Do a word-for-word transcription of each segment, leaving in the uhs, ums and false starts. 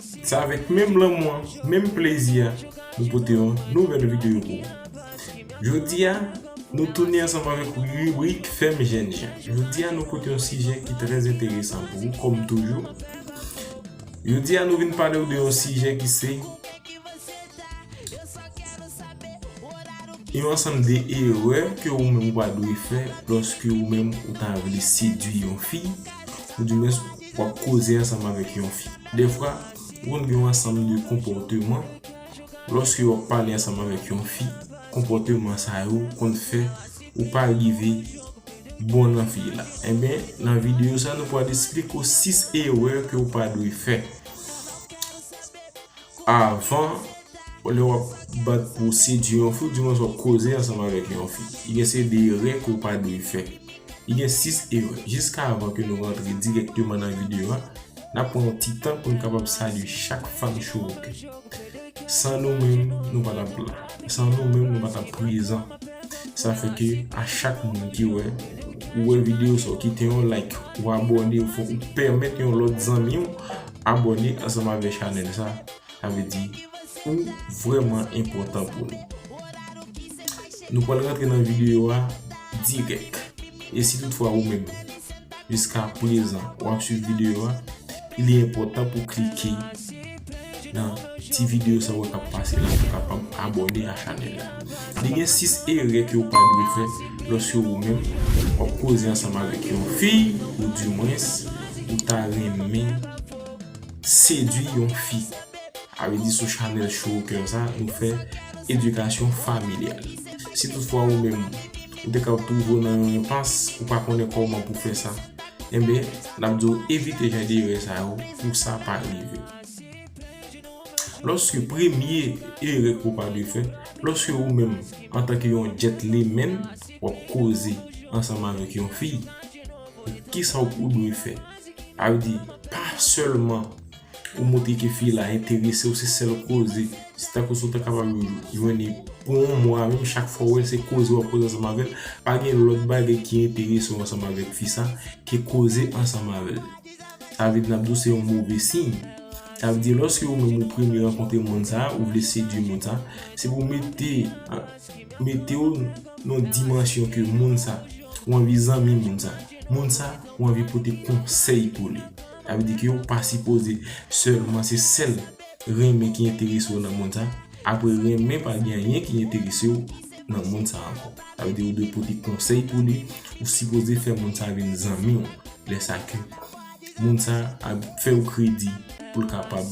Se avèk menm lanmou an, menm plezi a, nou pote yon nouvèl videyo pou ou. Jodi a, nou tounen ansanm avèk ribrik Fè m Jènjan. Jodi a, nou pote yon sijè ki trè enteresan pou ou, kòm toujou. Jodi a, nou vin pale w de yon sijè ki se yon ansanm de erè ke ou menm ou pa dwe fè lòske ou menm ou ta vle sedui yon fi, oudimwens w ap koze ansanm avèk yon fi. Dèfwa, ou konn gen yon ansanm de konpòteman, lòske w ap pale ansanm avèk yon fi, konpòteman sa yo konn fè ou pa rive bon nan fi la. Enben, nan videyo sa, nou pral esplike w sis erè ke ou pa dwe fè avan, lè w ap bat pou sedui yon fi, oudimwens w ap koze ansanm avèk yon fi. Li gen seri de erè ke w pa dwe fè. Li gen sis erè. Jiskavan ke nou rantre dirèkteman nan videyo a, n ap pran yon ti tan pou n kapab salye chak fan Chouwoke. San nou menm, nou pa t ap la. San nou menm, nou pa t ap prezan. Sa fè ke a chak moun ki wè, ou wè videyo sa, ou kite yon like, ou abòne, ou fè, ou pèmèt yon lòt zanmi w abòne ansanm avèk chanèl sa, sa vle di ou vrèman enpòtan pou nou. Nou pral rantre nan videyo a dirèk. E si toutfwa ou menm, jiska prezan, w ap swiv videyo a, li enpòtan pou w klike nan ti videyo sa w wè k ap pase la pou w kapab abòne a chanèl la. Li gen sis erè ke w pa dwe fè lòske ou menm w ap koze ansanm avèk yon fi, oudimwens, ou ta renmen sedui yon fi. Sa vle di sou chanèl Chouwoke sa, nou fè edikasyon familyal. Si toutfwa ou menm, ou te ka twouve w nan yon enpas, ou pa konnen kòman pou fè sa, enben, n ap di w evite jan de erè sa yo pou sa pa rive. Lòske premye erè ke w pa dwe fè, lòske ou menm, antanke yon gentleman, w ap koze ansanm avèk yon fi, kisa w dwe fè? Sa vle di, pa sèlman ou montre ke fi la enterese w, se sèl koze. Se tankou si w ta kapab jwenn li pou yon mwa, menm chak fwa w wè l, se koze w ap koze ansanm avè l. Pa gen lòt bagay ki enterese w ansanm avèk fi sa ke koze ansanm avè l. Sa vle di n ap di w se yon move siy. Sa vle di lòske ou menm ou premye rankontre moun sa, ou vle sedui moun sa, se pou w mete, mete w nan yon dimansyon ke moun sa, ou anvi zanmi moun sa. Moun sa, ou anvi pote konsèy pou li. Sa vle di ke ou pa sipoze sèlman se sèl renmen ki enterese w nan moun sa. Apre renmen, pa gen anyen ki enterese w nan moun sa ankò. Sa vle di ou dwe pote konsèy pou li, ou sipoze fè moun sa vin zanmi w. Lè sa ke moun sa ap fè w kredi pou l kapab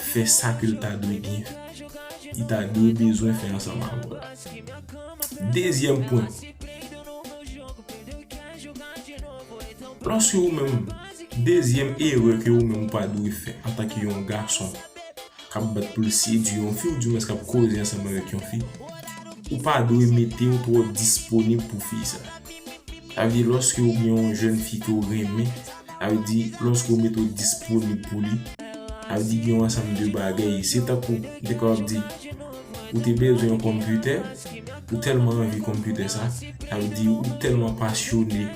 fè sa ke l ta dwe gen, li ta dwe bezwen fè ansanm avè w la. Dezyèm pwen. Lòske ou menm, dezyèm erè ke ou menm ou pa dwe fè antanke yon gason k ap bat pou l sedui yon fi, oudimwens k ap koze ansanm avèk yon fi, ou pa dwe mete w twò disponib pou fi sa. Sa vle di, lòske ou gen yon jèn fi ke w renmen, sa vle di, lòske ou mete w disponib pou li, sa vle di, gen yon ansanm de bagay. Se tankou, m te kapab di, ou te bezwen yon konpitè, ou tèlman anvi konpitè sa, sa vle di, ou tèlman pasyone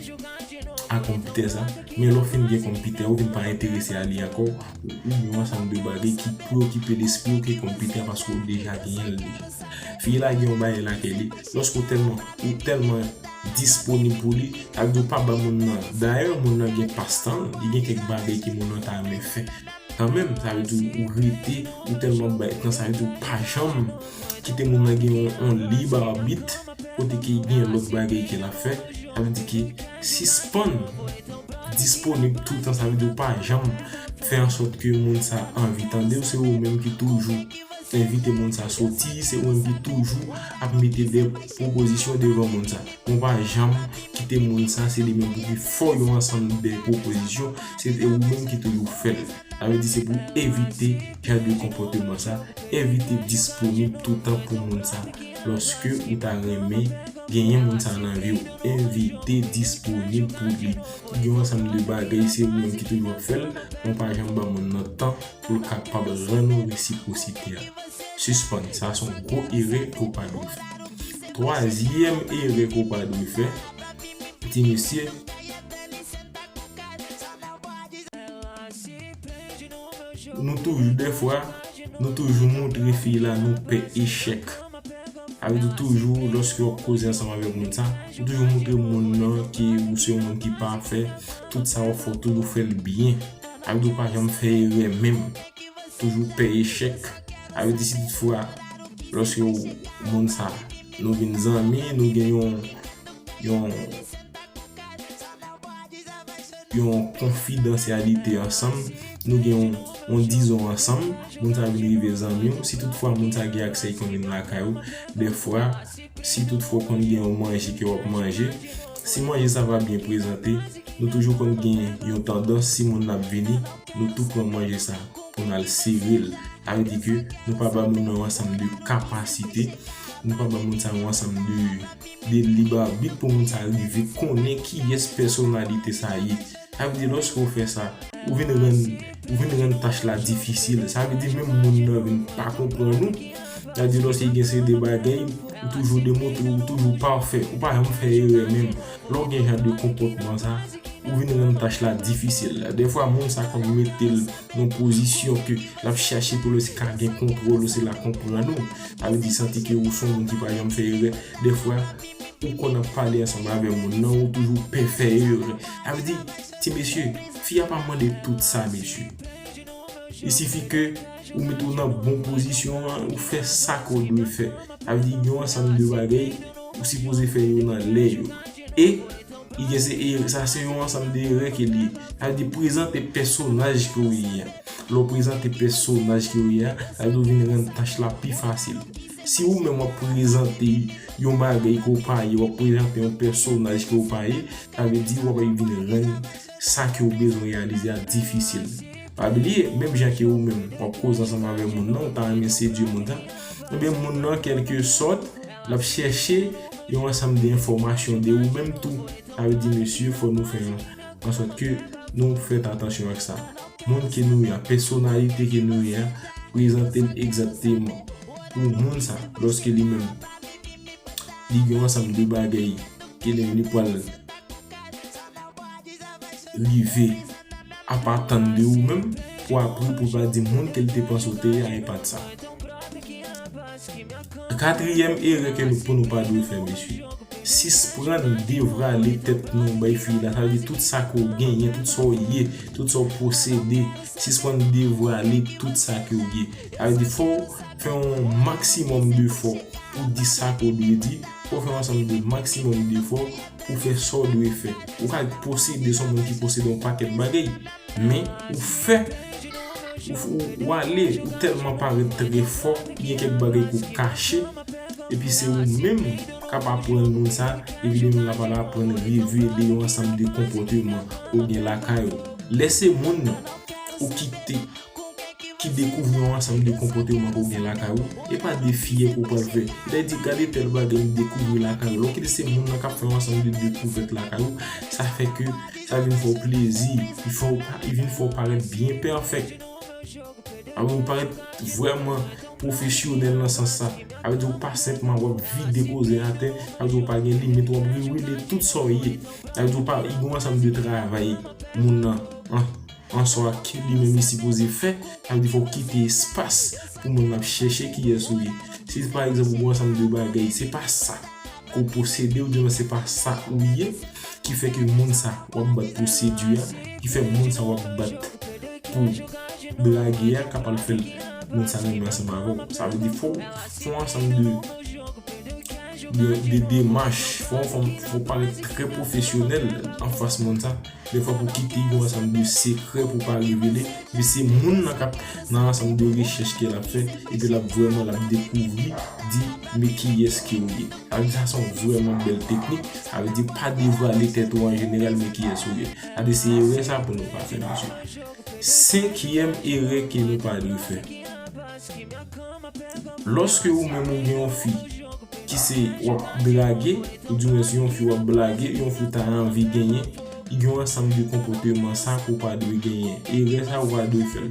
a konpitè sa, men lè w fin gen konpitè, ou vin pa enterese a li ankò, ou, ou gen yon ansanm de bagay ki preyokipe lespri w ke konpitè paske w deja genyen l deja. Fi la gen yon bagay lakay li, lòske w tèlman, ou tèlman disponib pou li, sa vle di w pa ba moun nan. Dayè, moun nan gen pastan, li gen kèk bagay ke moun nan ta renmen fè. Kanmenm, sa vle di w rete, ou tèlman bay tan, sa vle di w pa janm kite moun nan gen yon, yon lib abit, kote ke gen lòt bagay ke l ap fè. Sa vle di ke sispann disponib toutan, sa vle di w pa janm fè ansòt ke moun sa anvi tande w, se ou menm ki toujou envite moun sa soti, se ou menm ki toujou ap mete de pwopozisyon devan moun sa. Ou pa janm kite moun sa, se li menm pou ki fè w yon ansanm de pwopozisyon, se ou menm ki toujou fè l. Sa vle di se pou evite jan de konpòteman sa, evite disponib toutan pou moun sa. Lòske ou ta renmen genyen moun sa nan vi w, evite disponib pou li. Gen yon ansanm de bagay, se ou menm ki toujou ap fè l, men w pa janm ba moun nan tan pou l kapab rann ou resipwosite a. Sispann, sa se yon gwo erè ke w pa dwe fè. Twazyèm erè ke w pa dwe fè, ti mesye, Nou toujou, dèfwa, nou toujou montre fi la nou pè echèk. Sa vle di toujou, lòske w ap koze ansanm avèk moun sa, ou toujou montre moun nan ke ou se yon moun ki pafè, tout sa w ap fè, w toujou fè l byen. Sa vle di ou pa janm fè erè menm. Toujou pè echèk. Sa vle di si toutfwa, lòske w, moun sa, nou vin zanmi, nou gen yon, yon, yon konfidansyalite ansanm, nou gen yon, yon dizon ansanm, moun sa vin rive zanmi w. Si toutfwa moun sa gen aksè, li konn vin lakay ou, dèfwa, si toutfwa w konn gen yon manje ke w ap manje, si manje sa pa byen prezante, nou toujou konn gen yon tandans, si moun nan ap vini, nou tou pran manje sa pou n al sere l. Sa vle di ke nou pa ba moun nan yon ansanm de kapasite, nou pa ba moun sa yon ansanm de, de lib abit pou moun sa rive konnen kiyès pèsonalite sa ye. Sa vle di lòske w fè sa, ou vin rann, ou vin rann tach la difisil. Sa vle di menm moun nan vin pa konprann ou. Sa vle di lòske gen seri de bagay, ou toujou demontre ou toujou pafè, ou pa janm fè erè menm. Lè w gen jan de konpòtman sa, ou vin rann tach la difisil. Dèfwa, moun sa konn mete l nan pozisyon ke l ap chache pou l osi ka gen kontwòl ou, se la konprann ou. Sa vle di santi ke ou se yon moun ki pa janm fè erè. Dèfwa, ou konn ap pale ansanm avè moun nan, ou toujou pè fè erè. Sa vle di, ti mesye, fi a pa mande tout sa, mesye. Li sifi ke ou mete w nan bon pozisyon an, ou fè sa ke w dwe fè. Sa vle di, gen yon ansanm de bagay, ou sipoze fè yo nan lè yo. E, li gen se, e sa se yon ansanm de erè ke li ye. Sa vle di, prezante pèsonaj ke w ye a. Lè w prezante pèsonaj ke w ye a, sa vle di w vin rann tach la pi fasil. Si ou menm w ap prezante yon bagay ke w pa ye, w ap prezante yon pèsonaj ke w pa ye, sa vle di w ap vin rann sa ke w bezwen reyalize a difisil. Pa bliye, menm jan ke ou menm, w ap koze ansanm avè moun nan, ou ta renmen sedui moun nan, ebyen moun nan, kèlkesòt, l ap chèche yon ansanm de enfòmasyon de ou menm tou. Sa vle di, mesye, fò nou fè an, an sòt ke nou fèt atansyon ak sa. Moun ke nou ye a, pèsonalite ke nou ye a, prezante l egzakteman. Pou moun sa, lòske li menm, li gen yon ansanm de bagay ke li, li pral rive ap atann de ou menm, pou apre pou pa di moun ke l te panse w te ye a, e pa t sa. Katriyèm erè ke nou, pou nou pa dwe fè, mesye, sispann devwale tèt nou bay fi la. Sa vle di tout sa ke w genyen, tout sa w ye, tout sa w posede, sispann devwale tout sa ke w ye. Sa vle di fò w fè yon maksimòm de efò pou di sa ke w dwe di, fò w fè yon ansanm de maksimòm de efò pou fè sa w dwe fè. Ou ka posede, se yon moun ki posede yon pakèt bagay, men ou fè, ou, ou, ou ale, ou tèlman parèt trè fò, gen kèk bagay ke w kache, epi se ou menm k ap aprann moun sa, epi demen l ap al aprann revele yon ansanm de konpòteman ke w gen lakay ou. Lè se moun nan ou kite ki dekouvri yon ansanm de konpòteman ke w gen lakay ou, e pa de fiyè ke w pral fè. Lè di gade tèl bagay m dekouvri lakay ou. Lè w kite se moun nan k ap fè yon ansanm de dekouvèt lakay ou, sa fè ke sa vin fè w plezi, li fè w pa, li vin fè w parèt byen pèfèk. Sa vin parèt vrèman pwofesyonèl nan sans sa. Sa vle di ou pa senpman w ap vide koze atè, sa vle di ou pa gen limit, w ap revele tout sa w ye. Sa vle di ou pa, li gen yon ansanm de travay moun nan, an, an swa ke li menm li sipoze fè, sa vle di fò w kite espas pou moun nan ap chèche kiyès ou ye. Si pa egzanp ou gen yon ansanm de bagay, se pa sa ke w posede, oubyen se pa sa ou ye, ki fè ke moun sa w ap bat pou sedui a, ki fè moun sa w ap bat pou drage a, kapab fè l, moun sa renmen ansanm avè w. Sa vle di fò w fè yon ansanm de, de, de demach, fò, fò, fò w parèt trè pwofesyonèl anfas moun sa. Dèfwa pou kite yon ansanm de sekrè pou pa revele, men se moun nan k ap nan ansanm de rechèch ke l ap fè, epi l ap vrèman, l ap dekouvri, di, men kiyès ke w ye. Sa vle di sa se yon vrèman bèl teknik, sa vle di pa devwale tèt ou an jeneral, men kiyès ou ye. Sa vle di se erè sa pou nou pa fè, mesye. Senkyèm erè ke nou pa dwe fè. Lòske ou menm ou gen yon fi ki se w ap drage, oudimwens yon fi w ap blage, yon fi w ta anvi genyen, li gen yon ansanm de konpòteman sa ke w pa dwe genyen. Erè sa ou pa dwe fè l.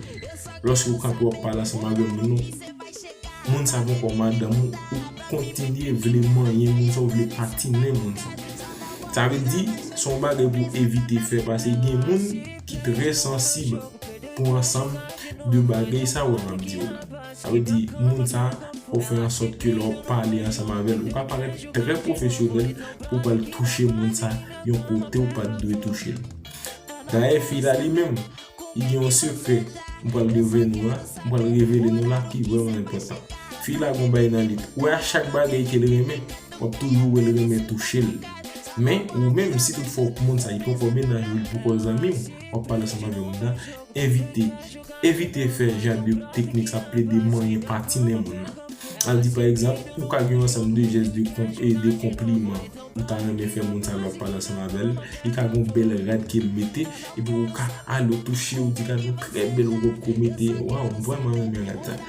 Lòske ou kanpe w ap pale ansanm avè moun ou, moun sa poko madanm ou, ou kontinye vle manyen moun sa, ou vle patinen moun sa. Sa vle di, se yon bagay pou w evite fè, paske gen moun ki trè sansib. pou ansanm de bagay sa yo m ap di w la. Sa vle di, moun sa, ou fè an sòt ke lè w ap pale ansanm avè l, ou ka parèt trè pwofesyonèl pou w pral touche moun sa yon kote ou pa t dwe touche l. Dayè, fi la li menm, li gen yon sekrè m pral revele nou la, m pral revele nou la ki vrèman enpòtan. Fi la gon bagay nan li. Ou wè a chak bagay ke l renmen, w ap toujou wè l renmen touche l. Men, ou menm, si toutfwa moun sa li poko mennaj ou, li poko zanmi w, w ap pale ansanm avè moun nan, evite, evite fè jan de teknik sa, plede manyen pati nen moun nan. Al di, pa egzanp, ou ka gen yon ansanm de jès de, konp, e de konpliman ou ta renmen fè moun sa lè w ap pale ansanm avè l, li ka gen yon bèl rad ke l mete, epi ou ka ale w touche, ou di, "Gad yon trè bèl wob ke w mete, waw, m vrèman renmen rad sa."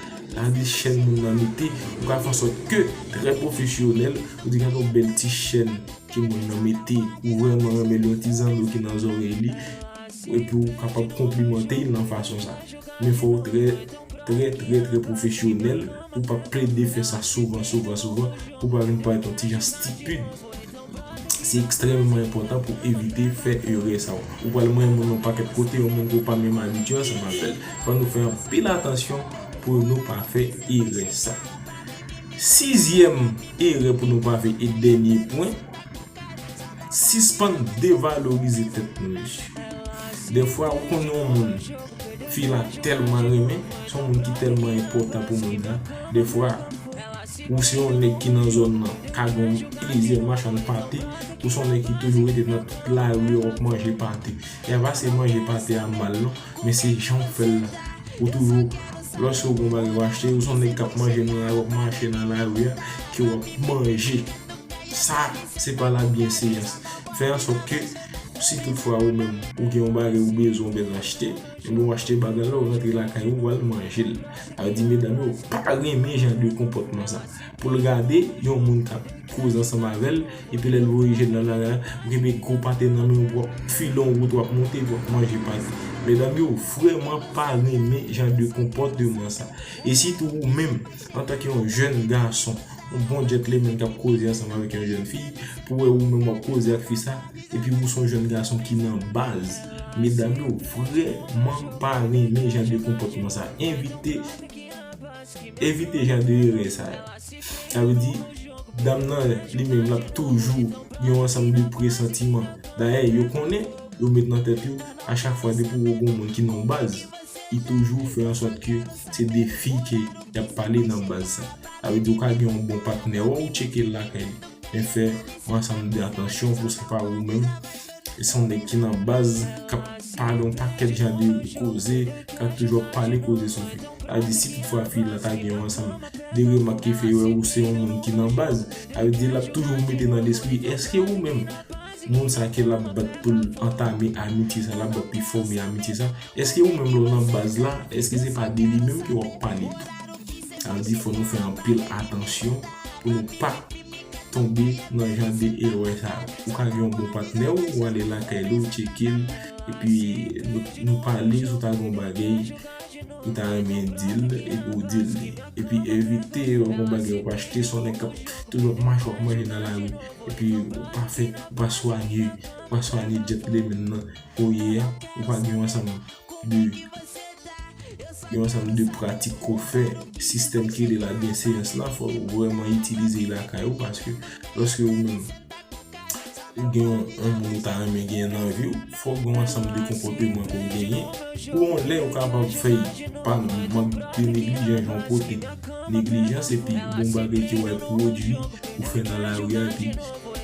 Al di chèn moun nan mete, ou ka fè an sòt ke trè pwofesyonèl, ou di, "Gad yon bèl ti chèn ke moun nan mete, ou vrèman renmen l, yon ti zanno ki nan zòrèy li," epi ou kapab konplimante l nan fason sa. Men fò w trè, trè, trè, trè pwofesyonèl, pou w pa plede fè sa souvan, souvan, souvan, pou w pa vin parèt yon ti jan stipid. Se ekstrèmman enpòtan pou evite fè erè sa yo. Ou pral manyen moun nan pakèt kote, yon moun ke w pa menm abitye ansanm avè l. Fò nou fè anpil atansyon pou nou pa fè erè sa. Sizyèm erè pou nou pa fè e dènye pwen, sispann devalorize tèt nou, mesye. Dèfwa, ou konnen yon moun, fi la tèlman renmen, se yon moun ki tèlman enpòtan pou moun nan. Dèfwa, ou se yon nèg ki nan zòn nan, ka gen plizyè machann pate, ou se yon nèg ki toujou rete nan tout lari a w ap manje pate. E pa se manje pate a mal non, men se jan w fè l la. Ou toujou, lòske w gon bagay w achte, ou se yon nèg k ap manje nan lari, w ap mache nan lari a, ke w ap manje. Sa, se pa la byenveyans. Fè an sòt ke, si toutfwa ou menm, ou gen yon bagay ou bezwen, ou bezwen achte, ebyen ou achte bagay la, ou rantre lakay ou, ou al manje l. Sa vle di, medam yo pa renmen jan de konpòtman sa. Pou l gade, yon moun k ap koze ansanm avè l, epi lè l voye je l nan lari a, ou kenbe gwo pate nan men w, w ap file yon wout, w ap monte, w ap manje pate. Medam yo vrèman pa renmen jan de konpòtman sa. E sitou ou menm, antanke yon jèn gason, yon bon gentleman k ap koze ansanm avèk yon jèn fi, pou wè ou menm w ap koze ak fi sa, epi ou se yon jèn gason ki nan baz. Medam yo vrèman pa renmen jan de konpòtman sa. Evite, evite jan de erè sa yo. Sa vle di, dam nan, li menm, l ap toujou gen yon ansanm de presantiman. Dayè, yo konnen, yo met nan tèt yo, a chak fwa depi w gon moun ki nan baz, li toujou fè an sòt ke se de fi ke y ap pale nan baz sa. Sa vle di, ou ka gen yon bon patnè, w, ou tcheke l lakay li. Men fè yon ansanm de atansyon pou se pa ou menm. E se yon nèg ki nan baz, k ap pale yon pakèt jan de koze, k ap toujou ap pale koze sou fi. Sa vle di, si toutfwa fi la ta gen yon ansanm de remak ke fè wè ou se yon moun ki nan baz, sa vle di, l ap toujou mete nan lespri, èske ou menm, moun sa ke l ap bat pou l antame amitye sa, l ap bat pou l fòme amitye sa, èske ou menm lè w nan baz la, èske se pa de li menm ke w ap pale tou? Sa vle di, fò nou fè anpil atansyon pou nou pa tonbe nan jan de erè sa yo. Ou ka gen yon bon patnè w, ou ale lakay li, ou tcheke l, epi nou, nou pale, si w ta gen yon bagay ou ta renmen di l, epi ou di l li. Epi evite yon bon bagay ou pa achte, se yon nèg k ap toujou ap mache, w ap manje nan lari, epi ou pa fè, ou pa swanye, ou pa swanye gentleman nan, ou ye a, ou pa gen yon ansanm de, yon ansanm de pratik ke w fè, sistèm ki rele la byenveyans la, fò w vrèman itilize l lakay ou, paske lòske ou menm, ou gen yon, yon moun ou ta renmen genyen nan vi w, fò w gen yon ansanm de konpòtman ke w genyen. Pou yon lè, ou kapab fè pa mank de neglijan, jan w pote neglijans, epi bon bagay ke w al pwodui, ou fè nan lari a, epi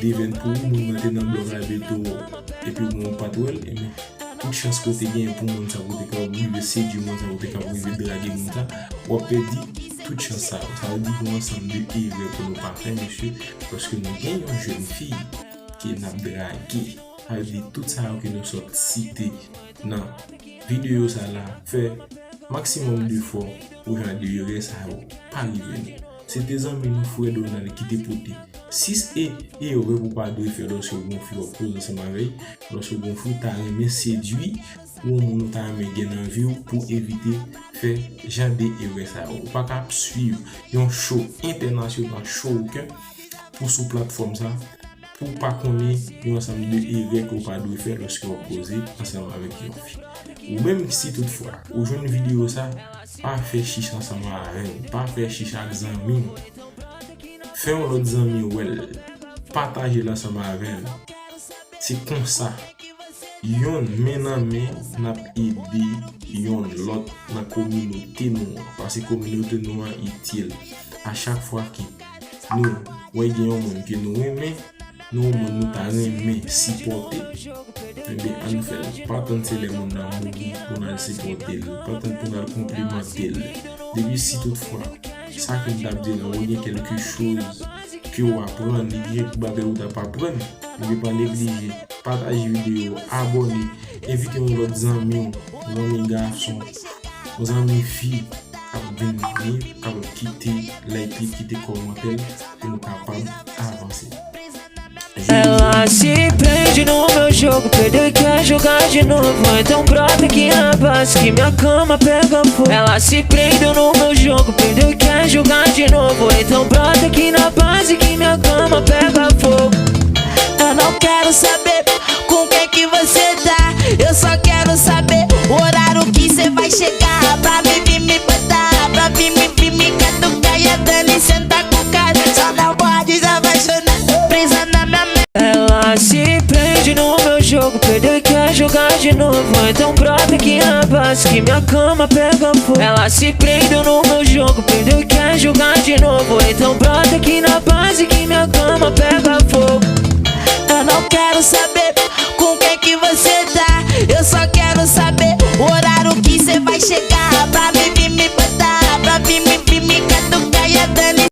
devèn pou ou, moun nan te nan blòk la, epi tou, epi ou menm ou pa t wè l, ebyen, tout chans ke w te genyen pou moun sa, pou w te kapab rive sedui moun sa, pou w te kapab rive drage moun sa, w ap pèdi tout chans sa yo. Sa vle di gen yon ansanm de erè pou nou pa fè, mesye, paske nou gen yon jèn fi ke n ap drage. Sa vle di tout sa yo ke nou sot site nan videyo sa la, fè maksimòm de fò pou jan de erè sa yo pa rive nou. Se te zanmi nou, frè Donald, ki te pote sis e, erè ou pa dwe fè lòske w gon fi w ap koze ansanm avè l, lòske w gon fi w ta renmen sedui, ou yon moun ou ta renmen gen nan vi w, pou evite fè jan de erè sa yo. Ou pa ka ap swiv yon show entènasyonal, show okenn, pou sou platfòm sa, pou w pa konnen yon ansanm de erè ke w pa dwe fè lòske w ap koze ansanm avèk yon fi. Ou menm si toutfwa ou jwenn videyo sa, pa fè chich ansanm avè m, pa fè chich ak zanmi w. Fè yon lòt zanmi wè l, pataje l ansanm avè l. Se konsa, yonn men nan men, n ap ede yonn lòt nan kominote nou an. Paske kominote nou an itil. A chak fwa ke nou wè gen yon moun ke nou renmen, nou yon moun nou ta renmen sipòte, ebyen, ann fè l. Pa tann se lè moun nan mouri pou n al sipòte l. Pa tann pou n al konplimante l. Depi si toutfwa, sa ke m t ap di la, ou gen kèlke choz ke w aprann, li gen bagay ou t ap aprann, ebyen, pa neglije pataje videyo, abòne, envite yon lòt zanmi w, yon zanmi gason, yon zanmi fi, k ap vin, k ap kite like li, kite kòmantè l, pou nou kapab avanse. Ela se prende no meu jogo, perdeu e quer jogar de novo. Então brota aqui na base que minha cama pega fogo. Ela se prendeu no meu jogo, perdeu e quer jogar de novo. Então brota aqui na base que minha cama pega fogo. Eu não quero saber com quem que você tá. Eu só quero saber o horário que cê vai chegar. Pra mim vir me botar, pra mim vir me catucar. E a Dani senta com cara, só não pode se apaixonar. Brisa na minha mente. Ela se prende no meu jogo, perdeu e quer jogar de novo. Então brota aqui na base que minha cama pega fogo. Ela se prendeu no meu jogo, perdeu e quer jogar de novo. Então brota aqui na base que minha cama pega fogo. Eu não quero saber